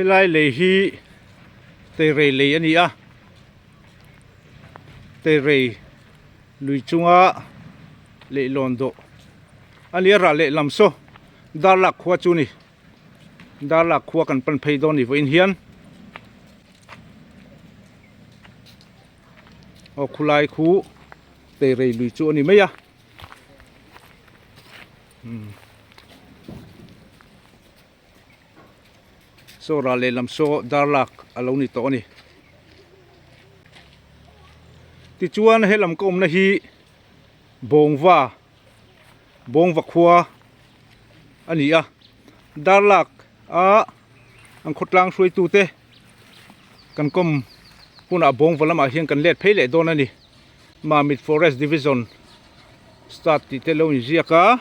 Helai lei hi Teirei lei a ni a, Teirei lui chunga leihlawn dawh a ni a, rah lehlam saw Darlak khua chu a ni. Darlak khua kan pan phei dawn ni vawiin hian aw khulai khu Teirei lui chu a ni mai a. Saw ral lehlam saw darlak a lo ni tawh a ni. Tichuan helam ka awmna hi Bawngva Bawngva khua a ni a, darlak a an khawtlang hruaitute kan kawm hunah Bawngva lamah hian kan let phei leh dawn a ni. Mamit Forest Division start tih te lo inziak a.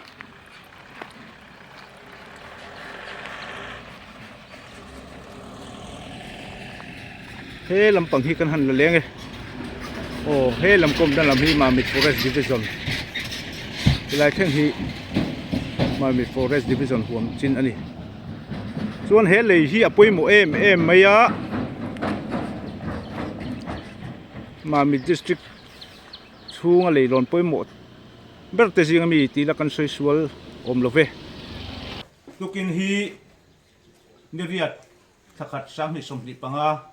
He lampang hi kan han la leng e. Aw he lam kawmna lam hi Mamit Forest Division helai thleng hi Mamit Forest Division huam chin a ni. Chuan he lei hi a pawimawh em em mai a. Mamit District chhunga leilawn pawimawh ber te zinga mi tih la kan sawi sual awm lo ve. Tukin hi niriat thlakhat 2025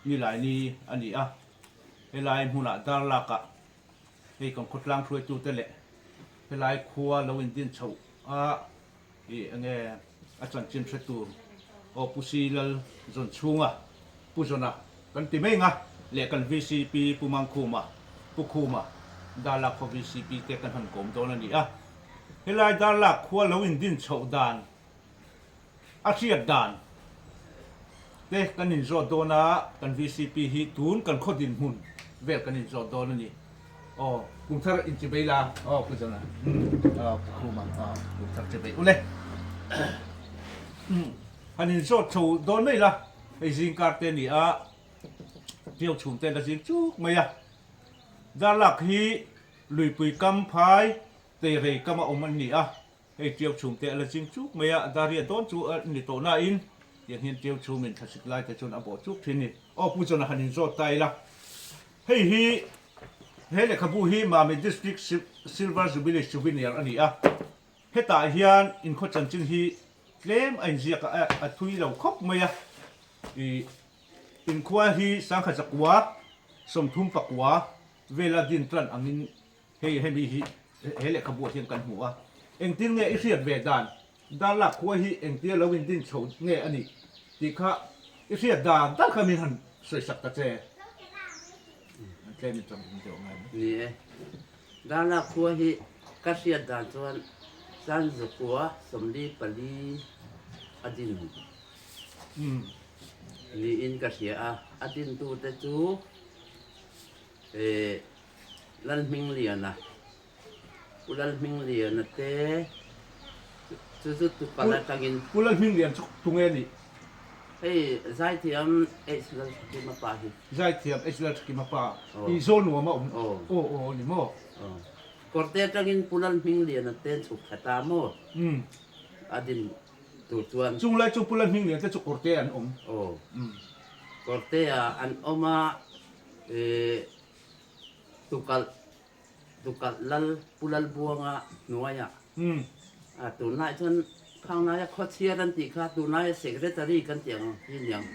nilai ni a ni a, helai hmunah darlakah hei kan khawtlang hruaitute leh helai khua lo indin chhoh a ih enge a chanchin hre tur aw Pu Si Lal zawn chhunga Pu Zawna kan ti mai nga leh kan vcp Pu Mangkhuma Pu Khuma Darlak khaw vcp te kan han kawm dawn a ni a. Helai Darlak khua lo indin chhoh dan a hriat dan te kan inzawt dawn a, kan vcp hi tun kan khaw dinhmun vel kan inzawt dawn a ni. Aw kum thar in chibei la aw Pu Zawna aw Pu Khuma aw kum thar chibei ule han inzawt chho dawn mai la hei zingkar te a ni a hniau chhum te la zing chuk mai a Darlak hi luipui kam phai Teirei kam a awm a ni a. Hei tiau chhum te a la ching chuk mai a, Daria dawn chu a ni tawh nain tiang hian tiau chhumin thlasik lai te chuan a bawh chuk thin ni. Aw Pu John a han inzawt ta ila, hei hi he lehkhabu hi Mami District Silver Jubilee Souvenir a ni a, hetah hian inkhaw chanchin hi tlem a inziak a, a thui lo khawp mai a, ih inkhua hi sangkhat zakua 39 vela din tan angin Hei hemi hi he lehkhabuah hian kan hmu a, engtin nge i hriat ve dan, Darlak khua hi engtia lo indin chho nge a nih tih kha i hriat dan dan kha min han sawisak ta che. An tlem in chang deuh ngai mai. Ni e, Darlak khua hi ka hriat dan chuan Sanzukua 44 a din niin ka hria a, a dintute chu Lalhmingliana, Pu Lalhmingliana te chu chu tukal atangin. Pu Lalhminglian chu tunge a nih? Hei Zaithiam H Lalthakima pa hi. Zaithiam H Lalthakima pa i zawl nuam a awm aw aw ni maw? Aw. Kawrte atangin Pu Lalhmingliana te an chhuk thla ta maw? A din tur chuan. Chung lai chu Pu Lalhminglian te chu Kawrte an awm. Aw. Kawrte ah an awm a. Tukalh Tukalh Lal Pu Lalbuanga hnuaiah a tunlai chuan Khanglaia khawchhiar an tih kha tunlaia Secretary kan tih ang hi niang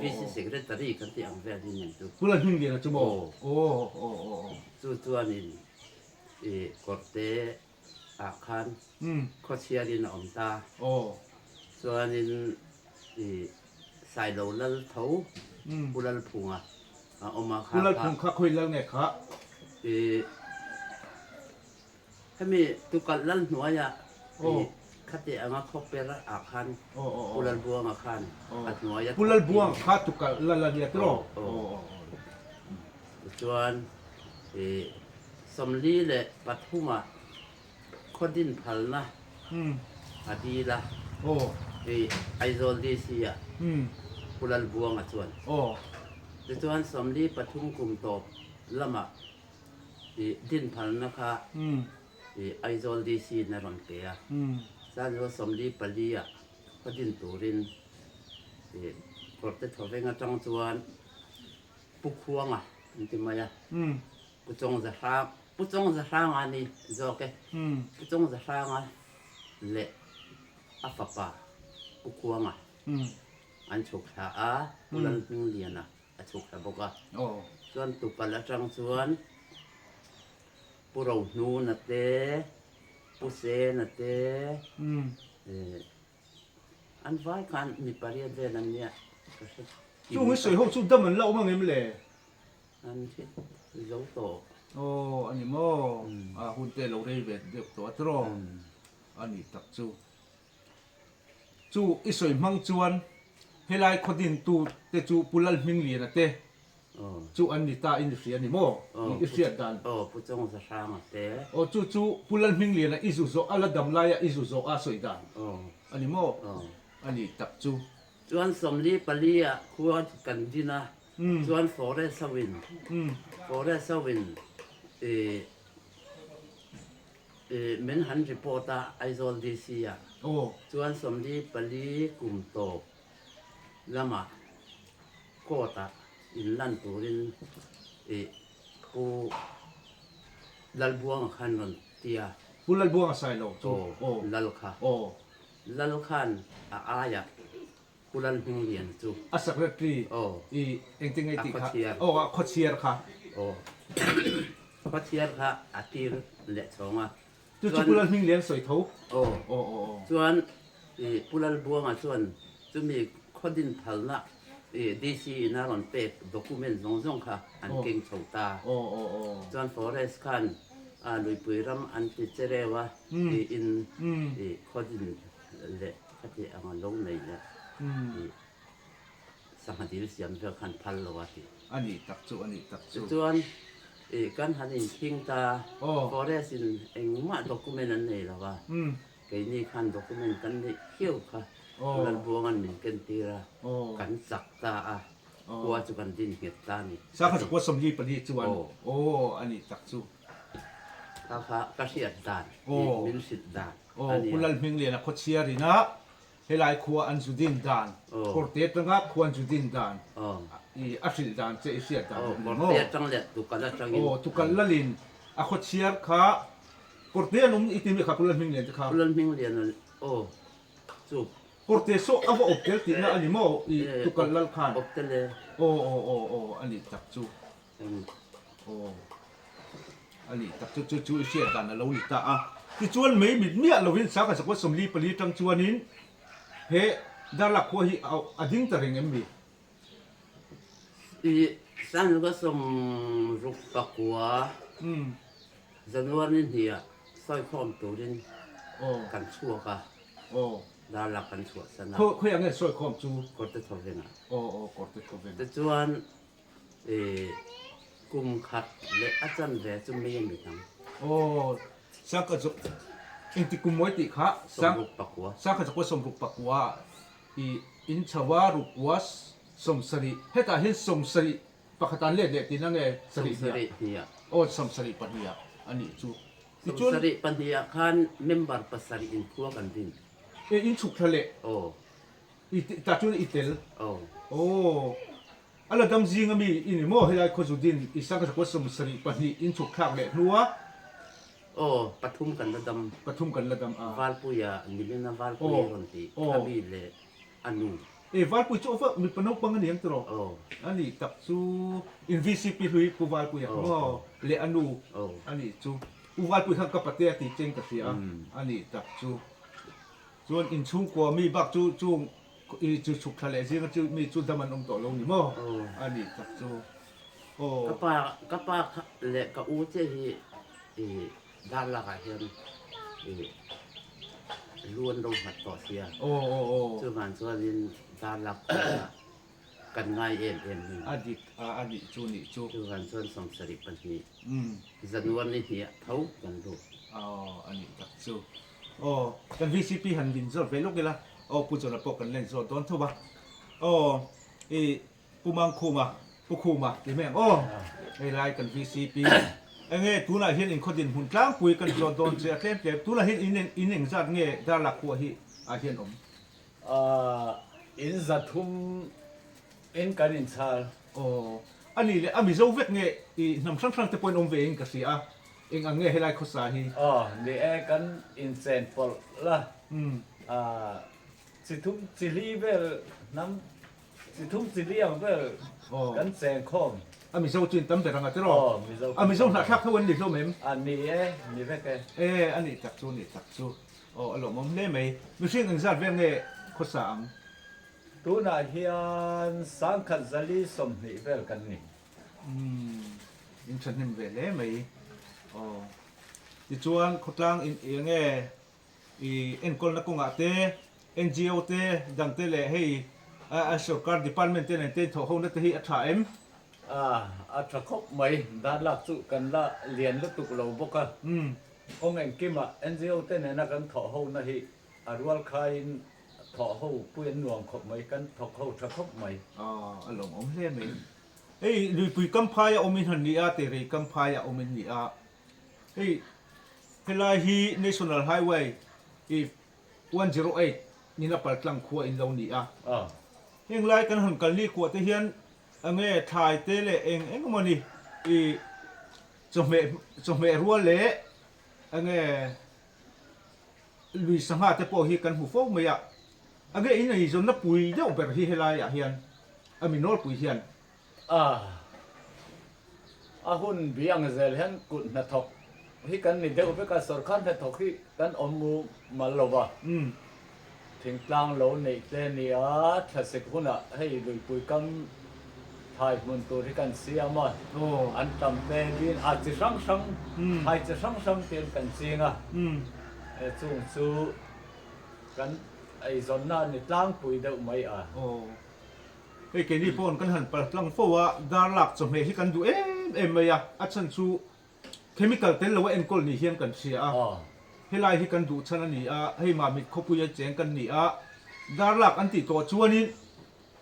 VC Secretary kan tih ang vel hi niang chu. Pu Lalhmingliana chu maw? Aw aw aw. Chu chuanin i kawrte ah khan khawchhiarin a awm ta. Chuanin i Sailo Lal tho Pu Lalphunga a awm a kha. Pu Lalphung kha khawi lal nge kha? I hemi tukalh lal hnuaiah i khati anga khawper ah khan Pu Lalbuanga khan a hnuaia Pu Lalbuanga kha tukalh lal a nia tiraw? Tichuan i 43 ah khaw din phalna a dil a, hei Aizawl DC ah Pu Lalbuanga chuan. Tichuan 43 kum tawp lamah i din phalna kha i Aizawl DC in a rawn pe a, chuan 44 ah khaw din turin i. Kawrte Thawveng atang chuan Pu Khuanga an ti mai a, Pu Chawngzahrang, Pu Chawngzahranga a ni zawk e, Pu Chawngzahranga leh a fapa Pu Khuanga an chhuk thla a, Pu Lalhmingliana a chhuk thla bawk a. Chuan tukal atang chuan Pu Rohnuna te, Pu Sena te, an vai khan mi pariat vel an nia ka hre kim. Chung hi sawi ho chu dam an la awm ang em le? An hre zo tawh. Aw a ni maw? A hun te lo rei ve deuh tawh a tiraw? A ni tak chu. Chu i sawi hmang chuan helai khaw dintu te chu Pu Lalhmingliana te chu an ni ta in i hria a ni maw? I hriat dan. Aw, Pu Chawngzahranga te. Aw, chu chu Pu Lalhmingliana i zu zawh a la dam laia i zu zawh a sawi dan a ni maw? A ni tak chu. Chuan 44 ah khua kan din a, chuan forest ho in, forest ho in i Min han report a Aizawl DC ah chuan 44 kum tawp lamah court ah in lan turin Pu Lalbuanga khan rawn ti a. Pu Lalbuanga Sailo chu? Aw, Lal kha. Lal khan a aiah Pu Lalhminglian chu. A secretary i engtin nge tih kha? Aw, a khawchhiar kha. Aw, khawchhiar kha a tir leh chhawng a. Chu chu Pu Lalhminglian sawi tho. Aw, chuan Pu Lalbuanga chuan chumi khawdin phalna DC in a rawn pek document zawng zawng kha an keng chho ta. Chuan forest khan luipui ram an ti che reuh a tiin khawdin leh khati anga lo nei leh i sangha dil siam vel khan phal lo a ti. A nih tak chu, a nih tak chu. Tichuan i kan han inkhing ta, forest in engmah document an nei lo va, keini khan document kan neih khiau kha Lalbuanga'n min ken tir a, kan chak ta a, khua chu kan din nghet ta a ni. Sangha zakua 44 chuan aw a nih tak chu. Kha kha ka hriat dan, min hrilh dan. Aw, Pu Lalhmingliana khawchhiar ina helai khua an zu din dan, kawrte atanga khua an zu din dan i a hrilh dan che i hriat dan a ni maw? Kawrte atang leh tukal atangin. Aw, tukal lalin a khawchhiar kha kawrte an awm i ti mi kha Pu Lalhminglian te kha? Pu Lalhmingliana aw chu. Kawrte saw a va awp tel tihna a ni maw i tukal lal khan? Awp tel e. Aw aw aw aw a nih tak chu. Aw a nih tak chu chu chu i hriat dan a lo ni ta a. Tichuan mei mit miah lovin sangha zakua 44 tang chuanin he Darlak khua hi a ding ta reng em mi? I sangha zakua 69 January ni hnih ah sawikhawm turin kan chhuak a, Darlak kan chhuahsan a. Khawiah nge sawikhawm chu? Kawrte Thawvengah. Aw aw Kawrte Thawvengah. Tichuan I kum khat leh a chanve chu mi a mit ang. Aw, sangkha chu engti kum mawi tih kha? 69. Sangkha chu 69 i in chho a rukua 70 hetah hian 71 an let leh tihna nge sarih hniah? 72. Aw, 72 a nih chu. Tichuan. 72 ah khan member pasarih in khua kan din. E, in chhuk thla leh. Aw. I tah chuan i tel. Aw. Aw. A la dam zing ami i ni maw helai Khawzudin i sangkha 72 in chhuk thlak leh hnu a. Aw, pathum kan la dam. Pathum kan la dam a. Valpuia nimin a Valpui a rawn ti kha mi leh a nu. E Valpui chu ava mipa naupang a ni ang tiraw? Aw. A nih tak chu in VCP hlui Pu Valpuia kha maw leh a nu a nih chu. Pu Valpui khan ka patea tih cheng ka hria a, a nih tak chu. Chuan inchhungkua mi bak chu chung i chu chhuk thla leh zinga chu mi chu dam an awm tawh lo ni maw? A nih tak chu. Aw. Ka pa ka pa kha leh ka u che hi i dar lakah hian i lu an lo nghat tawh sia. Aw aw aw. Chuvang chuanin dar lak khuaah kan ngai em em ni. A dik a a nih chu nih chu. Chuvang chuan 72 January ni hnih ah tho kan lut. Aw a nih tak chu. Aw kan VCP han din zawt ve lawk ila aw Pu Jona pawh kan len zawt dawn tho a. Aw i Pu Mangkhuma Pu Khuma ti mai ang aw hei lai kan VCP enge tunah hian inkhaw dinhmun tlangpui kan zawt dawn che a tlem tlem tunah hian in in engzat nge Darlak khua hi ah hian awm. In 300. In kan inchhal. Aw, a nih leh a Mizo vek nge i hnam hrang hrang te pawhin awm ve in ka hria a, eng ang nge helai khawsa hi? Aw, ni e, kan inchen pawlh la, chi thum chi li vel hnam chi thum chi li ang vel kan cheng khawm. A Mizo chu in tam ber ang a tiraw? Aw, Mizo A Mizo hnahthlak tho an ni hlawm em? A ni e, ni vek e. E, a nih tak chu, nih tak chu. Aw, a lawmawm hle mai. Mihring engzat vel nge khawsa ang? Tunah hian sangkhat zali 20 vel kan ni. Umm, in thahnem ve hle mai. Aw, tichuan khawtlang in eng nge i enkawlna kawngah te, NGO te, dang te leh hei a sorkar department te nen te in thawh hona te hi a tha em? A, a tha khawp mai. Darlak chu kan la lian lutuk lo bawk a. Kawng engkimah NGO te nena kan thawh hona hi a rual khaiin Thawh ho pui an nuam khawp mai, kan thawk ho tha khawp mai. A lawmawm hle mai. Hei Luipui Kamphaia awm in han ni a, Terei Kamphaia awm in ni a. Hei helai hi National Highway i 108 nina paltlang khua in lo ni a. Heng lai kan han kal ni kuah te hian enge thlai te leh eng eng emaw ni i chawhmeh chawhmeh rual leh enge Lui sangha te pawh hi kan hmu fo mai a, a nge in eizawnna pui deuh ber hi helaiah hian a mi nawlpui hian. A a hun bi ang zel hian kut hnathawk hi kan ni deuh vek a, sawrkar hnathawk hi kan awm mu mal lo va, thingtlang lo neih te nia thlasik hunah hei luipui kam thlai hmun tur hi kan siam a, an tam te din a chi hrang hrang thlai chi hrang hrang te an kan ching a. Chung chu kan eizawnna a ni tlangpui deuh mai a. Aw. Hei keini paw'n kan han pal tlang fo a, dar lak chawhmeh hi kan duh em em mai a, a chhan chu chemical tel lo a enkawl ni hian kan hria a. Helai hi kan duh chhan a ni a, hei Mamit khawpuia cheng kan ni a, dar lak an tih tawh chuanin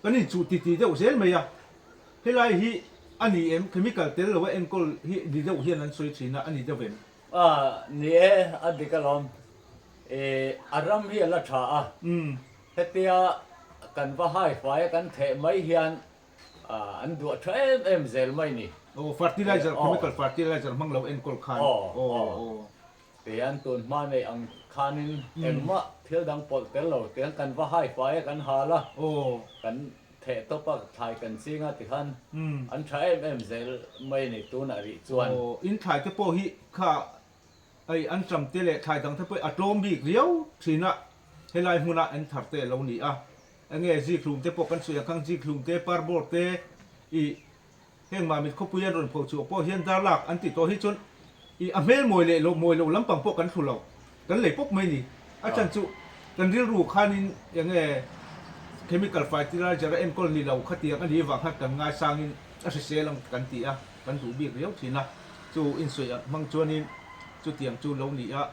kan inchuh titi deuh zel mai a. Helai hi a ni em, chemical tel lo a enkawl hi ni deuh hian an sawi thin a, a ni deuh em? A, ni e, a dik alawm. E, a ram hi a la tha a. Hetia kan va hai fai a kan theh mai hian an duah tha em em zel mai ni. Aw, fertilizer, chemical fertilizer hmang lo enkawl khan. Aw, aw. Tihian tun hma nei ang khanin engmah thil dang pawlh tel lo tihian kan va hai fai a kan hal a. Kan Theh tawp a thlai kan ching a tikhan an tha em em zel mai a ni tunah rih chuan. Aw, in thlai te pawh hi kha hei an ṭam te leh thlai dang te pawh hi a tlawm bik riau thin a, helai hmuna an thar te a lo ni a, enge zikhlum te pawh kan sawi ang khan zikhlum te, parbawr te ih heng Mamit khawpui an rawn pho chhuah pawh hian darlak an tih tawh hi chuan ih a hmel mawi leh lo mawi lo lampang pawh kan thlu lo, kan lei pawp mai ni. A chan chu kan rilru khanin enge chemical fertilizer a enkawl ni lo khatiang a nih vang khan kan ngaisangin a hrisel ang kan ti a, kan duh bik riau thin a, chu insawi ang hmang chuanin chutiang chu lo ni a,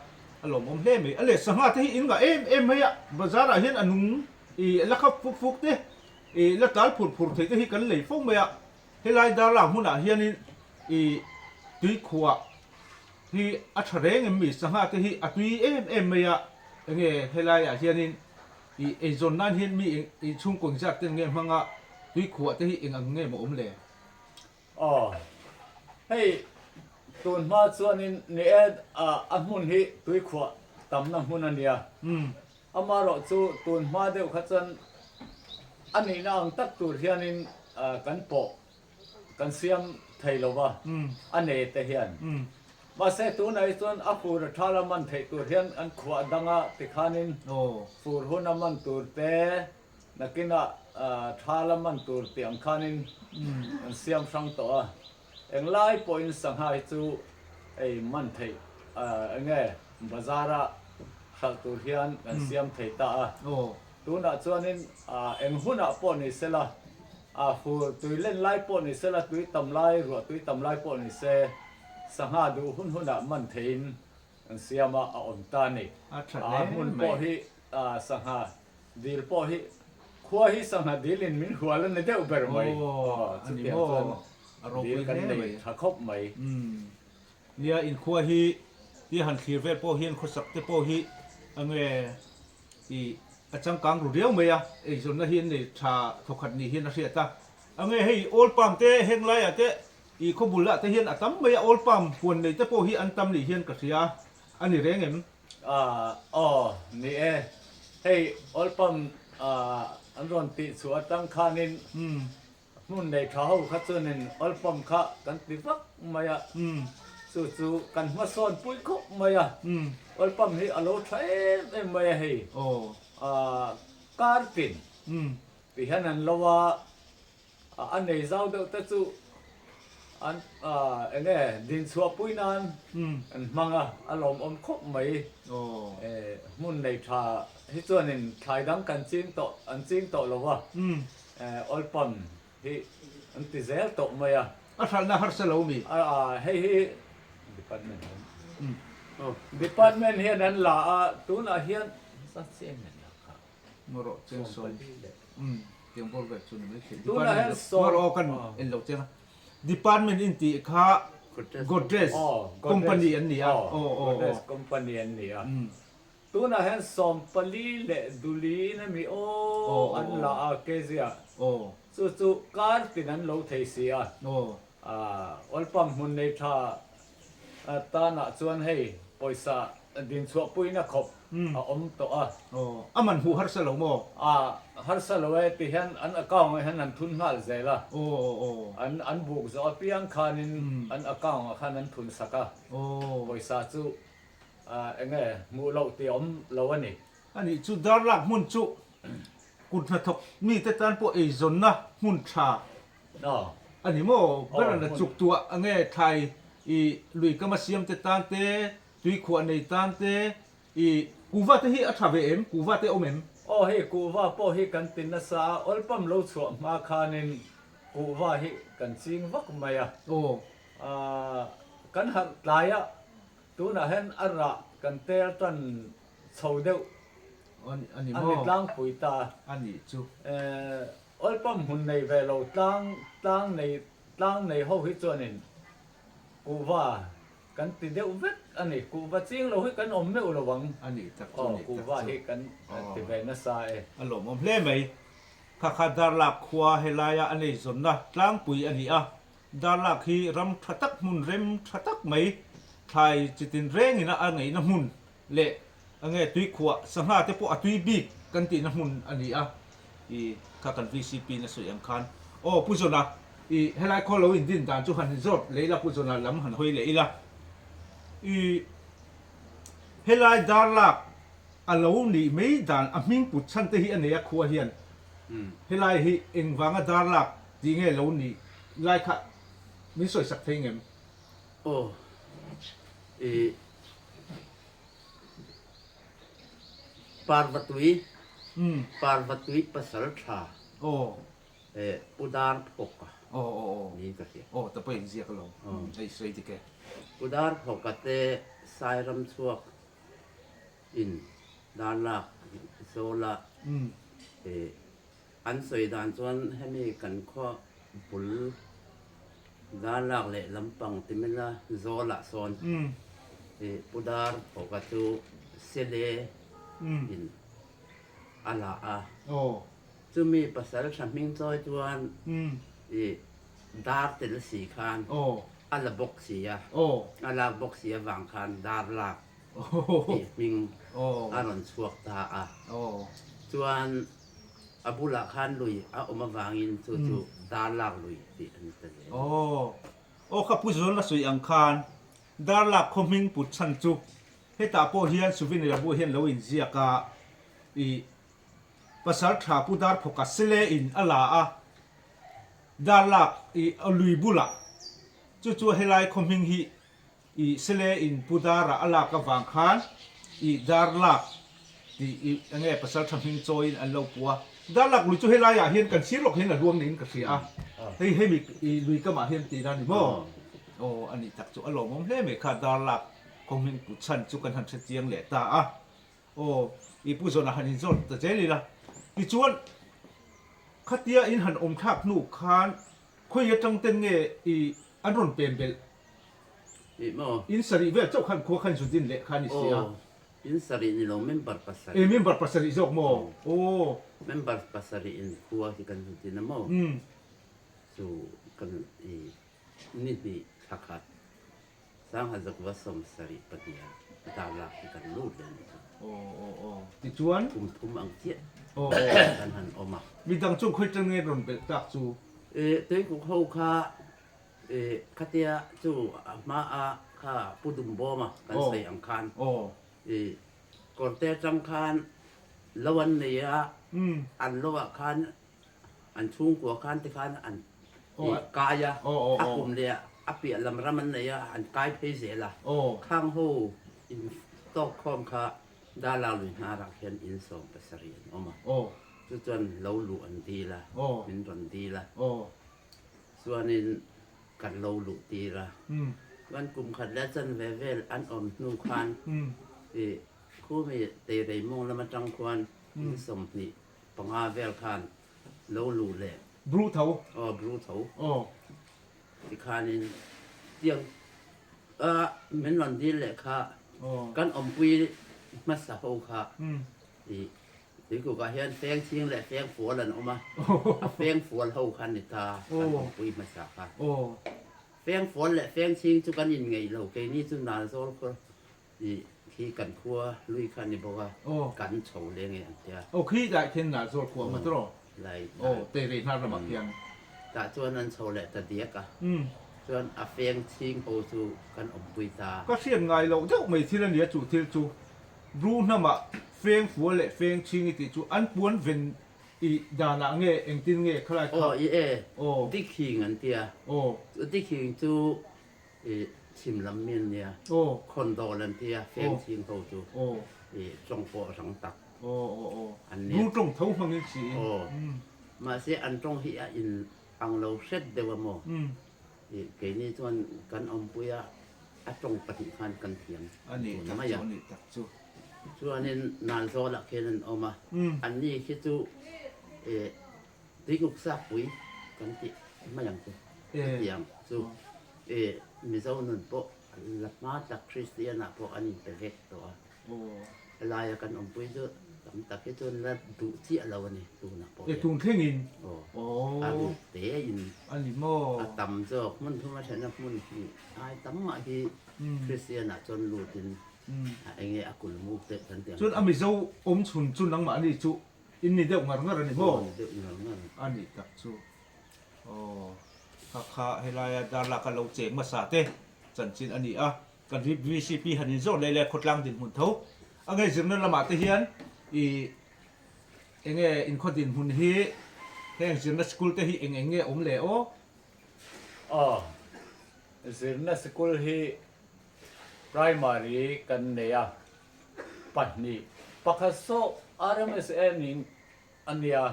a lawmawm hle mai. A leh sangha te hi in ngah em em mai a, bazar ah hian a nung ih la khap fuk fuk te Ih la tal phur phur thei te hi kan lei fo mai a, helai darlak hmunah hianin ih tui khuah hi a tha reng em mi sangha te hi a tui em em mai a, enge helaiah hianin ih eizawn nan hian mi eng ih chhungkaw engzat ten nge hmanga tui khuah te hi eng ang nge maw awm le? Aw, hei tun hma chuanin ni e a hmun hi tui khuah tamna hmun a nia. Amaherawh chu tun hma deuh kha chuan a nihna ang tak tur hianin kan pawh kan siam thei lo va, a nei te hian. Mahse tunah hi chuan a fur a thala man theih tur hian an khuah dang a tikhanin fur hun a man tur te, nakinah thala man tur tih ang khanin an siam hrang tawh a. Englai pawhin sangha hi chu ei man theih enge bazar-a hralh tur hian kan siam thei ta a. Tunah chuanin eng hunah pawh ni sela, fur tui len lai pawh ni sela, tui tam lai, ruah tui tam lai pawh ni se, sangha duh hun hunah man theihin kan siam a, a awm ta a ni. A hmun pawh hi sangha Dil pawh hi khua hi sangha dil in min hual a ni deuh ber mai. Aw, Chutiang chuan dil kan nei tha khawp mai. Nia, in khua hi tia han thlir vel pawh hian khawsak te pawh hi enge i A changkang ru riau mai a, eizawnna hi an nei tha thawkhat ni hian a hriat a. Ange hei oil palm te heng laiah te i khaw bulah te hian a tam mai a, oil palm huan nei te pawh hi an tam ni hian ka hria a ni reng em? Aw ni e, hei oil palm an rawn tih chhuah atang khanin Hmun nei tha ho kha chuanin oil pump kha kan ti vak mai a, chu chu kan hmasawn pui khawp mai a, oil pump hi a lo tha em em mai a hei, kar tin ti hian an lo a, a nei zau deuh te chu an eng nge dinchhuah pui nan an hmang a, a lawmawm khawp mai, hmun nei tha hi chuanin thlai dang kan ching tawh an ching tawh lo a. Oil palm hi an ti zel tawh mai a. A hralhna harsa lo mi? A hei hi department awm. Department hian an la a, tunah hian zat chiah in an la kha. Ngarawh cheng sawi. Tiang bawr vel chu ni mai thei. Tunah hian saw. Ngarawh kan en lo cheng a. Department in tih kha Godrej company an ni a. Godrej company an ni a. Tunah hian 14 leh duliin a mi aw an la a Kezia chu chu kar tin an lo thei si a, oil pump hmun nei tha tanah chuan hei pawisa dinchhuah puina khawp a awm tawh a. A man hmuh harsa lo maw? A harsa lo e ti hian an account ah hian an thun nghal zel a, an buk zawh apiang khanin an account ah khan an thun sak a, pawisa chu Eng nge hmuh loh tih a awm lo a ni. A nih chu darlak hmun chu kut hnathawk mite tan pawh eizawnna hmun tha a ni maw? Ber an la chuk tuah a nge thlai i lui kama siam te tan te, tui khuah nei tan te, i kuhva te hi a tha ve em? Kuhva te awm em? Aw hei kuhva pawh hi kan ti nasa a, awlpam lo chhuah hma khanin kuhva hi kan ching vak mai a. Kan harh tlai a, Tunah hian a rah kan tel tan chho deuh a ni tlangpui ta. A nih chu. Oil pump hmun nei ve lo tlang tlang nei tlang nei ho hi chuanin kuhva kan ti deuh vek a ni. Kuhva ching lo hi kan awm meuh lo ang. A nih tak chu, a nih tak chu. Kuhva hi kan ti ve nasa e. A lawmawm hle mai. Kha kha Darlak khua helaia a neizawnna tlangpui a ni a. Darlak hi ram tha tak hmun rem tha tak mai thlai chitin rengin a ngeihna hmun leh a nge tuikhuah sangha te pawh a tui bik kan tihna hmun a ni a, i kha kan vcp in a sawi ang khan aw Pu Zawna i helai khaw lo in din dan chu han zawt leh ila Pu Zawna lam han hawi leh ila i helai Darlak a lo nih mai dan a hming put chhan te hi a nei a khua hian helai hi engvanga Darlak Ti nge lo nih lai kha min sawi sak thei ngem? Aw i Parvatui Parvatui pasal tha Aw e Pu Dar Phawka Aw aw aw niin ka hria. Aw ta pawh in ziak alawm hei sawi dik e. Pu Dar Phawka te Sairam chhuak in Darlak Zawla e An sawi dan chuan hemi kan khaw bul darlak leh lampang ti mela zawlah sawn ih Pu Dar Phawka chu Sele in a la a, chumi pasal tha hming chawi chuan ih dar tel si khan a la bawk si a, a lak bawk si avang khan darlak tih hming a rawn chhuak ta a, chuan a bulah khan lui a awm avangin chu chu Darlak lui tih a ni ta zel. Aw, aw kha Pu Zualna sawi ang khan Darlak khaw hming put chhan chu hetah pawh hian souvenir bu hian lo inziak a, i pasal tha Pu Darphawka sele in a la a, Darlak i lui bulah chu chu helai khaw hming hi I sele in pu dara a lak avang khan i dar lak tih i enge pasal tha hming chawiin an lo pu a. Dar lak lui chu helai ah hian kan sir lawk hian a luang niin ka hria a. Hei hemi i lui kamah hian tih dan ni maw? Aw a nih tak chu a lawmawm hle mai kha dar lak khaw hming pu chhan chu kan han hre chiang leh ta a. Aw i pu zawnah han inzawt ta zel ila. Tichuan khatia in han awm thlak hnu khan khawi atang ten nge i an rawn pem belh? Ih maw? In sarih vel chauh khan khua khan zu din leh kha a ni si a. Aw. In sarih ni lo member pasarih. E member pasarih zawk maw? Aw. Member pasarih in khua hi kan hun tin a maw? Chu kan i ni hnih thla khat sangha zakua 72 ah darlak hi kan lut leh a nih chu. Aw aw aw. Tichuan? Kum thum ang chiah kan han awm a. Midang chu khawi tang nge rawn belh tak chu? E tuikuk ho kha E khatia chu a hma a kha Pu Dumbawma kan sawi ang khan e kawrte atang khan lo an nei a, an lo ah khan an chhungkua khan te khan an kai a, a kum leh ah a piah lam ram an nei a, an kai phei zel a, khang ho in tawk khawm kha Dala lui hnarah khian in 17 an awm a, chu chuan lo luh an dil a, min rawn dil a. Chuanin kan lo luh tir a. Chuan kum khat leh chanve vel an awm hnu khan i khumi Teirei mawng lam atang khuan in 25 vel khan lo luh leh. Bru tho. Aw Bru tho. Aw. Tikhanin tiang a min rawn dil leh kha kan awmpui hmasa ho kha i Tuikukah hian feng chhing leh feng fual an awm a, a feng fual ho kha ni ta kan awmpui hmasa kha. Feng fual leh feng chhing chu kan inngeih lo, keini chu Nalzawl khaw ih khi kan khua lui kha a ni bawk a, kan chho leng e an tia. Aw khi lai khian Nalzawl khua a awm a tawh? Lai. Aw Teirei hnar ramah khian. Tah chuan an chho leh ta diak a, chuan a feng chhing ho chu kan awmpui ta. Ka hriat ngai loh deuh mai thil a nia chu thil chu. Bru hnamah feng fual leh feng chhing i tih chu an puan ven i danah nge engtin nge khalai kha? Aw i e, Dikhing an tia. Aw. Chu Dikhing chu i chhim lam mi an nia. Aw. Khawndawl an tia feng chhing ho chu. Aw. I tawng pawh rang tak. Aw aw aw. An nia. Bru tawng tho hmangin si in. Aw. Mahse an tawng hi a in ang lo hret deuh a maw? I keini chuan kan awmpui a. A tawng 2 khan kan thiam tun mai a. Chuanin Nalzawlah khian an awm a, anni khi chu tuikuk sakpui kan tih mai ang chu chutiang chu Mizo nun pawh la hma tak Kristian ah pawh an inpe vek tawh a. Helaia kan awmpui chu tam tak hi chuan la duh chiah lo a ni tunah pawh hian. E tun thlengin? Aw. A ruk te in a ni maw? A tam zawk hmun thuma thlenna hmun hnih ai tam mah hi Kristian ah chuan lutin a enge a kul muk deuh kan ti ang. Chuan a Mizo awm chhun chu nangmah ni chu in ni deuh ngar ngar a ni maw? Aw ni deuh ngar ngar. A nih tak chu. Aw kha kha helaia Darlak a lo cheng hmasa te chanchin a ni a. Kan VCP han inzawrh leh leh khawtlang dinhmun tho a ngei zirna lamah te hian i enge inkhaw dinhmun hi heng zirna sikul te hi eng eng nge awm le aw? Aw, zirna sikul hi primary kan nei a, 2, 1 saw RMSA ning a nia,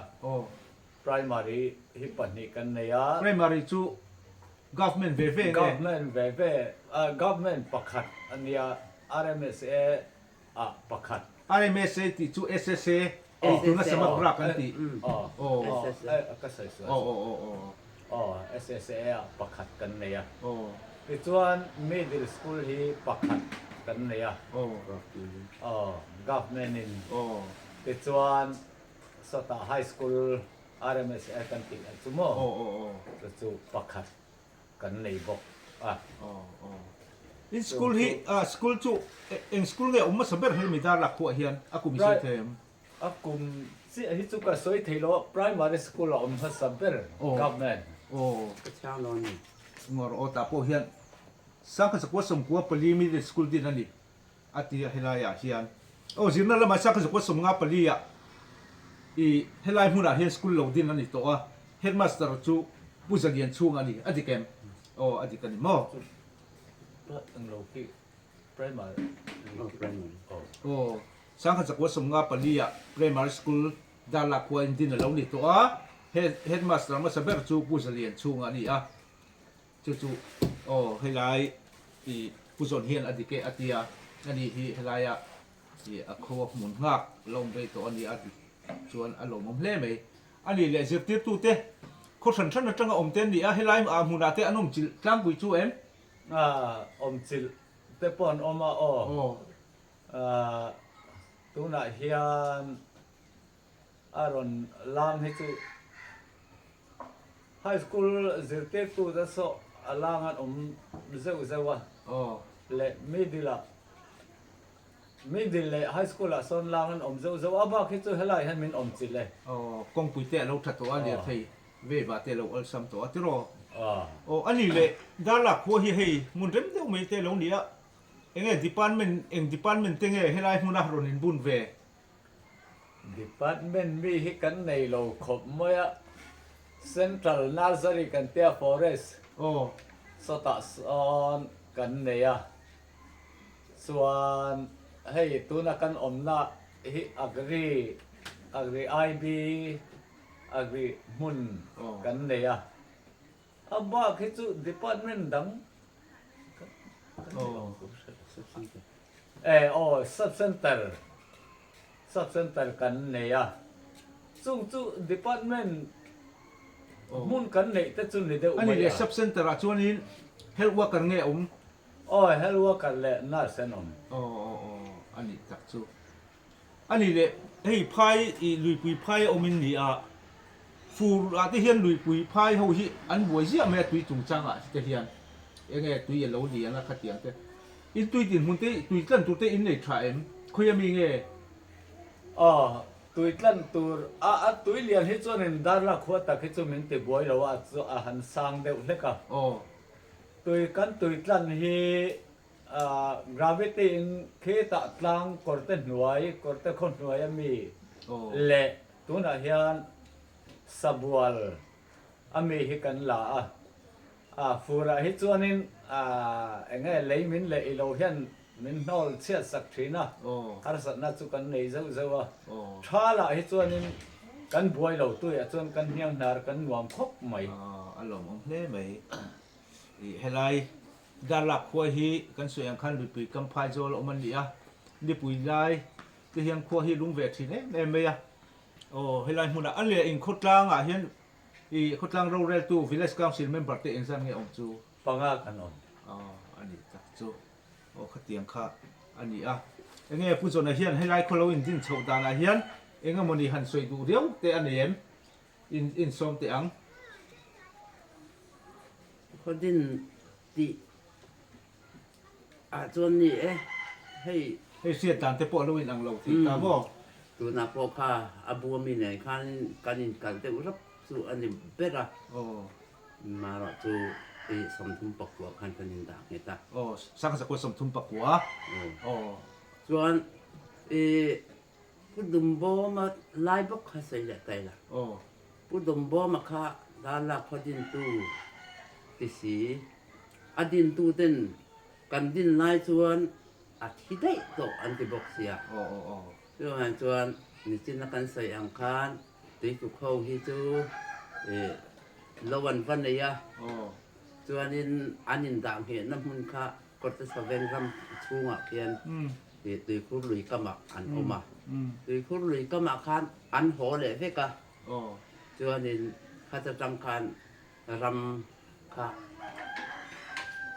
primary hi 2 kan nei a. Primary chu Government ve ve nge? Government ve ve, Government 1 a nia, RMSA ah 1. RMSA tih chu SSA tih tuna Samagra kan tih. Aw, ka sawi sual. Aw, aw, aw. Aw, SSA ah 1 kan nei a. Aw. Tichuan Middle School hi 1 kan nei a. Aw. Aw, Government in. Aw. Tichuan sawtah High School RMSA kan tih ang chu maw? Chu chu 1 kan nei bawk a. In school hi school chu eng school nge awm hmasa ber hi mi Darlak khuah hian a kum i sawi thei em? A kum chiah hi chu ka sawi thei lo a, primary school a awm hmasa ber government. Ka chhang lo a ni. Ngawr aw tah pawh hian 1994 middle school din a ni. A ti a, helaiah hian aw zirna lamah 1954 ah i helai hmunah hian school lo din a ni tawh a, headmaster chu Pu Zalian chhung a ni, a dik em? Aw a dik a ni maw? Aw 1954 ah primary school Darlak khua in din a lo ni tawh a, headmaster hmasa ber chu Pu Zalian chhung a ni a. Chu chu aw helai i Pu Zawn hian a dik e a tia, ani hi helaia i a khaw a hmun nghak la awm rei tawh a ni a ti chuan a lawmawm hle mai. A nih leh zirtirtute khaw hran hran atanga awm te an ni a, helai ah hmunah te an awm chilh tlangpui chu em? Awm chilh te pawh an awm a aw. Tunah hian a rawn lam hi chu High School zirtirtute saw a lang an awm zeuh zeuh a, leh middle ah middle leh High School ah sawn lang an awm zeuh zeuh a, bak hi chu helai hian min awm chilh e. Aw, kawngpui te a lo tha tawh a, lirthei veva te a lo awlsam tawh a tiraw? Aw, a ni leh Darlak khua hi hei hmun rem deuh mai te a lo ni a, Enge department, eng department te nge helai hmuna rawn inbun ve? Department mi hi kan nei lo khawp mai a, Central Nursery kan tia Forest sawtah sawn kan nei a, chuan hei tuna kan awmna hi Agri, Agri IB, Agri hmun kan nei a. A bak hi chu department dang e aw sub center sub center kan nei a chung chu department hmun kan neih te chu ni deuh mai a. Ani leh sub center ah chuanin health worker nge awm? Aw health worker leh nurse an awm. Aw aw aw ani tak chu. Ani leh hei phai ih luipui phai a awm in ni a, fur ah te hian luipui phai ho hi an buai ziah mai a tui chungchang ah te hian enge tui a lo lian a khatiang te in tui dinhmun te tui tlan tur te in nei tha em khawi ami nge? Aw tui tlan tur a a tui lian hi chuan in darla khua tak hi chu min ti buai lo a a han sang deuh hlek a. Aw. Tui kan tui tlan hi Gravity in khitah tlang kawrte hnuai, kawrte khaw hnuai a mi leh tunah hian sabual a mi hi kan la a. A furah hi chuanin eng nge lei min leh i lo hian min hnawl chhiat sak thin a, harsatna chu kan nei zeuh zeuh a. Thalah hi chuanin kan buai lo tuiah chuan kan hniang hnar kan nuam khawp mai. A lawmawm hle mai. Helai Darlak khua hi kan sawi ang khan luipui kam phai zawl a awm an ni a, nipui lai te hian khua hi lung ve thin em em mai a. Aw helai hmunah a leh in khawtlangah hian ih khawtlang roreltu Village Council member te engzat nge awm chu? Panga kan awm. Aw a ni tak chu. Aw khatiang kha a ni a. Enge Pu Zawna hian helai khaw lo indin chhoh danah hian engemawni han sawi duh riau te a nei em? In insawm teh ang. Khawdin tih ah chuan ni e, hei. Hei hriat dan te pawh a lo in ang lo thei ta maw? Tunah pawh kha a bu ami nen khan kan inkalh deuh rap chu a ni ber a. Aw. Marawh chu i 34 khan kan indah nghet a. Aw, sangha 34. Aw. Chuan i Pu Dumbawma lai bawk kha sawi leh ta ila. Pu Dumbawma kha Darla khaw dintu ti si, a dintu ten kan din lai chuan a thi daih tawh an ti bawk sia. Chuvangah chuan nichina kan sawi ang khan tuikuk ho hi chu lo an va nei a, chuanin an indah nghehna hmun kha Kawrte Saveng ram chhungah khian Tuikhur lui kamah an awm a. Tuikhur lui kamah khan an haw leh vek a. Chuanin khat atang khan ram kha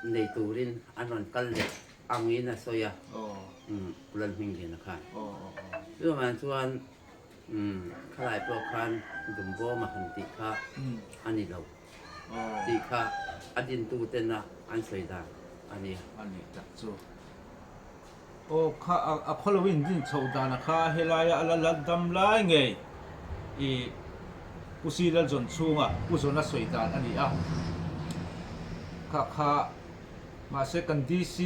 nei turin an rawn kal leh angin a sawi a, Pu Lalhmingliana khan. Chuvangah chuan khalai pawh khan Dumbawma han tih kha a ni lo. Tih kha a dintu tena an sawi dan a ni. A nih tak chu. Aw kha a khaw lo in din chhoh dan a kha helaia a la la dam lai ngei i Pu Si Lalzawn chhunga Pu Zawna sawi dan a ni a. Kha kha mahse kan DC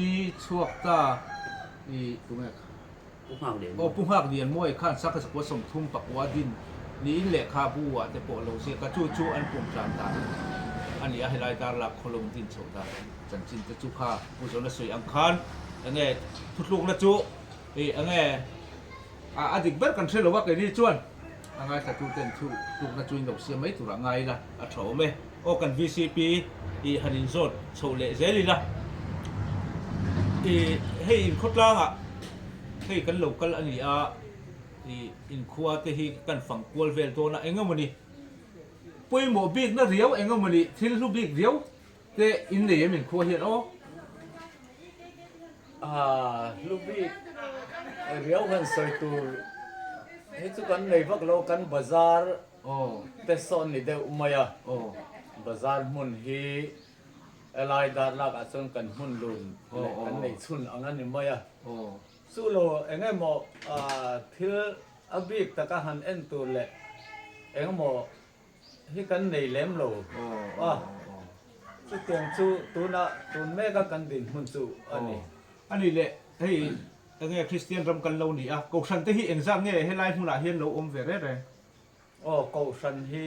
chhuak ta i tunge kha. Pu Nghak Lian Aw Pu Nghak Lian Mawi khan Sangha Zakua 39 din niin lehkhabu ah te pawh a lo ziak a, chu chu an pum tlan dan a ni a, helai Darlak khawlawng din chhoh dan chanchin te chu kha Pu Zawna sawi ang khan enge thutlukna chu ih enge a a dik ber kan hre lo a keini chuan a ngaithla tu ten thutlukna chu in lo siam mai tur ah ngai ila a tha awm e. Aw kan vcp ih han inzawt chhoh leh zel ila ih hei inkhawtlangah hei kan lo kal a ni a ih inkhua te hi kan fang kual vel dawn a eng emawni pawimawh bikna riau eng emawni thil hlu bik riau te in nei em inkhua hian aw. Aa hlu bik. Riau han sawi tur hi chu kan nei vak lo, kan bazar te sawn ni deuh mai a, bazar hmun hi helai dar lakah chuan kan hmun lun leh kan nei chhun ang a ni mai a. Chu lo eng emaw thil a bik taka han en tur leh eng emaw hi kan nei lem lo a, chutiang chu tuna tun meka kan dinhmun chu a ni. A nih leh hei enge Kristian ram kan lo ni a, Kohhran te hi engzat nge helai hmunah hian lo awm ve reng reng? Aw Kohhran hi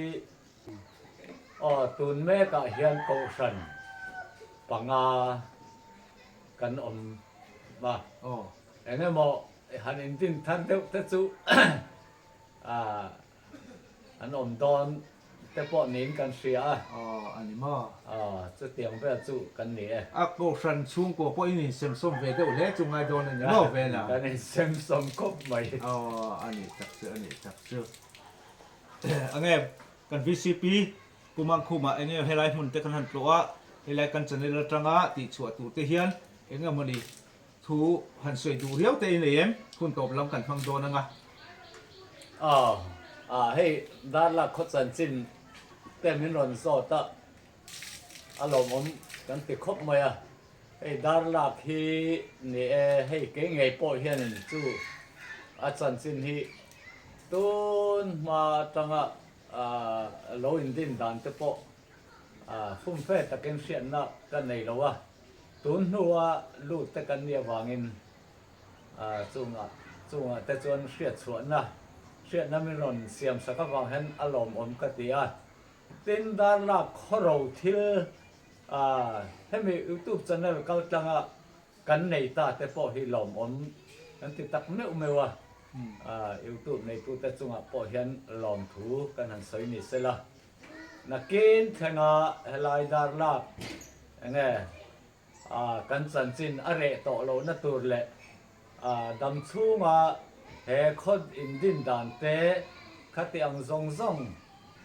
aw tun mekah hian Kohhran panga kan awm a, engemaw han indin thar deuh te chu a An awm dawn te pawh niin kan hria a. Aw, a ni maw? Aw, chutiang vel chu kan ni e. A kohhran chhungkua pawhin insemsawm ve deuh hle chu ngai dawn a ni maw vela? Kan insemsawm khawp mai. Aw, a nih tak chu, a nih tak chu. Enge kan vcp Pu Mangkhuma enge helai hmun te kan han tlawh a, helai kan channel atanga tihchhuah tur te hian enge mawni Thu han sawi duh riau te i nei em? Hun tawp lam kan hmang dawn anga. Aw, ah hei Darlak khaw chanchin te min rawn zawt a, a lawmawm kan ti khawp mai a. Hei Darlak hi ni e, hei kei ngei pawh hianin chu a chanchin hi tun hma atanga lo indin dan te pawh fumfe takin hriatna ka nei lo a. Tun hnua lut te kan nih avangin chungah chungah te chuan hriatchhuahna hriatna min rawn siam sak avang hian a lawmawm ka ti a. Tin, Darlak khawro thil hemi YouTube channel kal tlanga kan nei ta te pawh hi lawmawm kan ti tak meuh meuh a. YouTube neitute chungah pawh hian lawmthu kan han sawi ni sela. Nakin thlenga helai Darlak enge kan chanchin a reh tawh lohna tur leh dam chhunga he khaw indin dan te khati ang zawng zawng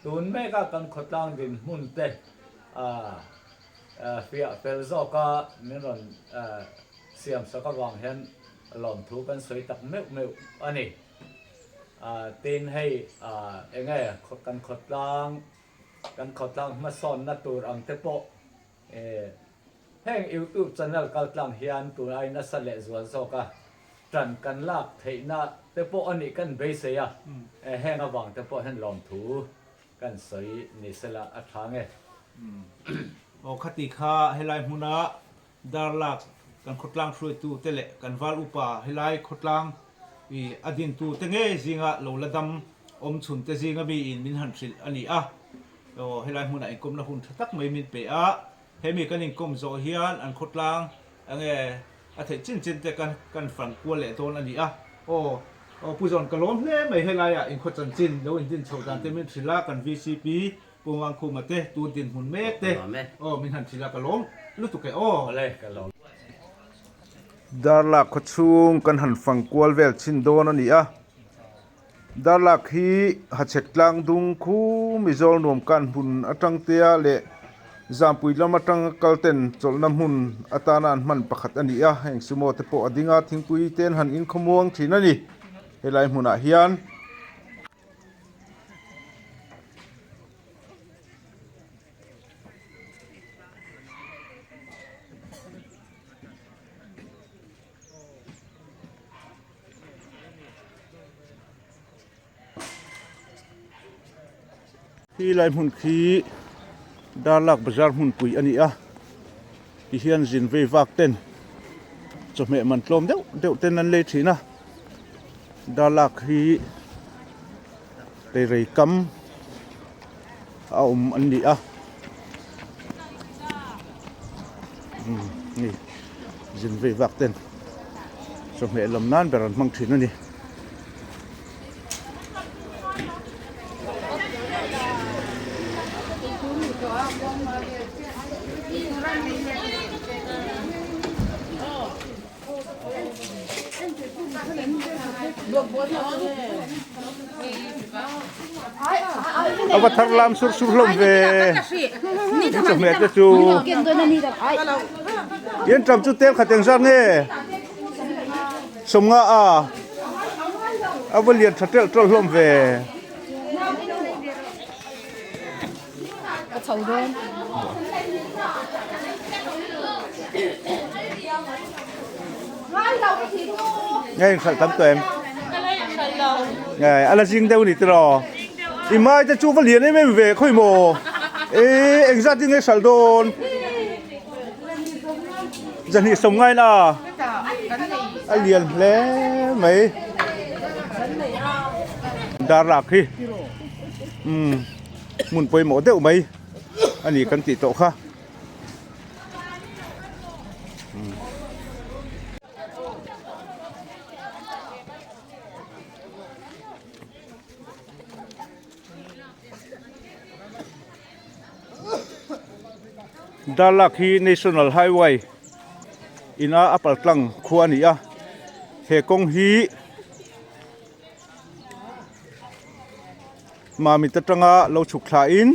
tun meka kan khawtlang dinhmun te fiah fel zawka min rawn siam sak avang hian lawmthu kan sawi tak meuh meuh a ni. Tin hei enge kan khawtlang kan khawtlang hmasawnna tur ang te pawh heng youtube channel kal tlang hian tun ai nasa leh zual zawk a tan kan lak theihna te pawh a nih kan beisei a, heng avang te pawh hian lawmthu kan sawi ni sela a tha nge. Aw khati kha helai hmuna Darlak, kan khawtlang hruaitu te leh kan val upa helai khawtlang i a dintu te ngei zinga lo la dam awm chhun te zinga miin min han hrilh a ni a. Aw, helai hmunah inkawmna hun tha tak mai min pe a, hemi kan inkawm zawh hian an khawtlang enge a theih chin chin te kan kan fan kual leh dawn a ni a. Aw, aw Pu Zawn ka lawm hle mai helaiah inkhaw chanchin lo indin chhoh dan te min hrilh a, kan vcp Pu Mangkhuma te tun dinhmun mek te aw min han thil a ka lawm lutuk e aw. Darlak khaw chhung kan han fang kual vel chhin dawn a ni a, Darlak hi Hachhek tlang dung khu Mizawl nuam kan hmun atang tea leh Zampui lam atanga kal ten chawlhna hmun atana an hman pakhat a ni a, heng sumo te pawh a ding a, thingpui te an han inkhawmuang thin a ni helai hmunah hian. Khi lai hmun khi Darlak bazar hmunpui a ni a tihian zin vei vak ten chawhmeh man tlawm deuh deuh ten an lei thin a Darlak hi Teirei kam a awm an ni a umm hei zin vei vak ten chawhmeh lam nan ber an hmang thin a ni. A va thar lam sur sur hlawm ve chawhmeh te chu in tam chu tel khat engzat nge sawmnga a. A va lian tha telh tawlh hlawm ve. Ka chho dawn. Nge in hralh tam tawh em? Nge a la zing deuh ni tiraw? I mai te chu va lian em em ve khawi maw? E engzat in nge hralh dawn? Zahnih sawm ngain a a lian hle mai. Darlak hi umm hmun pawimawh deuh mai a ni kan tih tawh kha. Darlak hi National Highway ina a paltlang khua a ni a, he kawng hi Mamit atanga lo chhuk thla in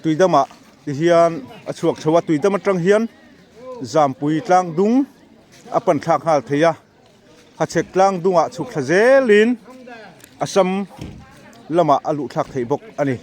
Tuidamah ti hian a chhuak chho a, Tuidam atang hian Zampui tlang dung a pan thlak nghal thei a. Hachhek tlang dungah chhuk thla zelin Assam lamah a luh thlak theih bawk a ni.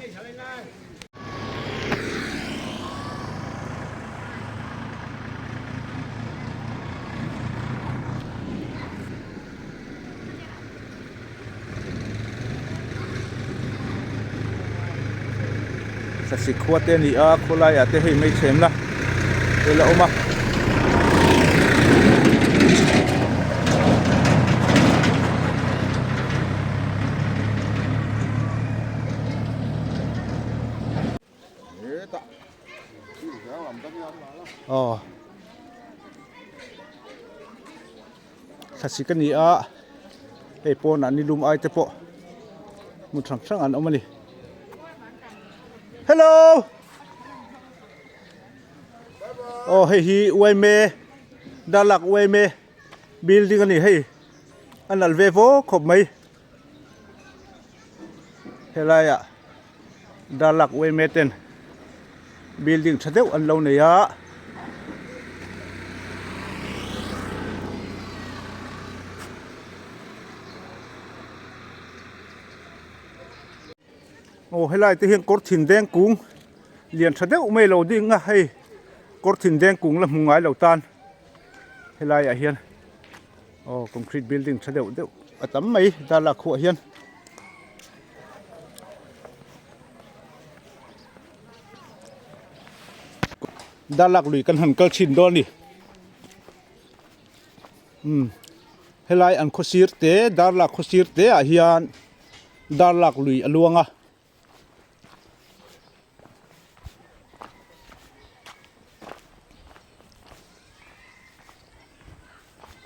Sasik khua te a ni a khawlaiah te hei hmeichhemna te la awm a. Aw thlasik a ni a hei pawnah nilum ai te pawh hmun hrang hrang an awm a ni hello aw hei hi uaime darlak uaime building a ni hei a nalh ve vaw khawp mai helaiah Darlak uaime ten building tha deuh an lo nei a. Aw helai te hian kawr thin deng kung lian tha deuh mai lo ding a hei kawr thin deng kung la hmu ngai lo tan helai ah hian aw concrete building tha deuh deuh a tam mai darlak khuah hian. Darlak lui kan han kal thin dawn a ni umm helai an khaw sir te darlak khaw sir te ah hian darlak lui a luang a.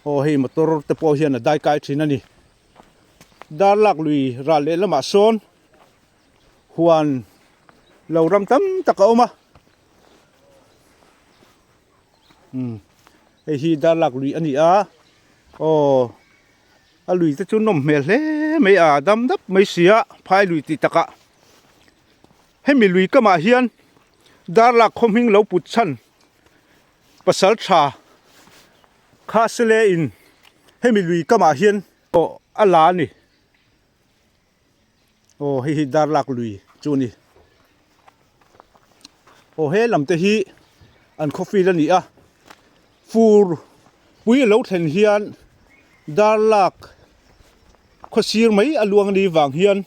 Aw hei motor te pawh hian a dai kai thin a ni. Darlak lui ral leh lamah sawn huan lo ram tam tak a awm a umm hei hi darlak lui a ni a aw a lui te chu nawm hmel hle mai a dam dap mai si a phai lui tih takah hemi lui kamah hian darlak khaw hming lo put chhan pasal tha kha sele in hemi lui kamah hian aw a la a ni aw hei hi darlak lui chu a ni aw he lam te hi an khaw field a ni a fur pui a lo thlen hian darlak khaw sir mai a luang a nih vang hian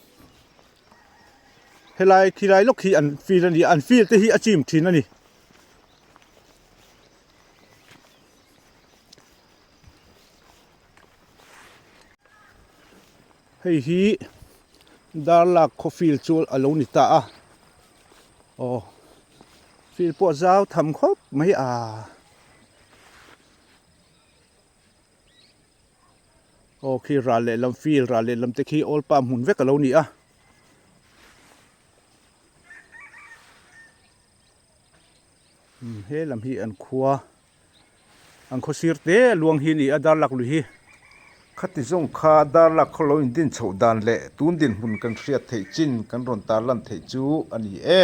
helai khilai lawk hi an field a ni a an field te hi a chim thin a ni. Hei hi Darlak khaw field chu a lo ni ta a aw field pawh a zau tham khawp mai a aw khi ral lehlam field ral lehlam te khi all palm hmun vek a lo ni a. He lam hi an khua an khaw sir te a luang hi a ni a darlak lui hi. Khati zawng kha darlak khaw lo indin chhoh dan leh tun dinhmun kan hriat theih chin kan rawn tarlan theih chu a ni e.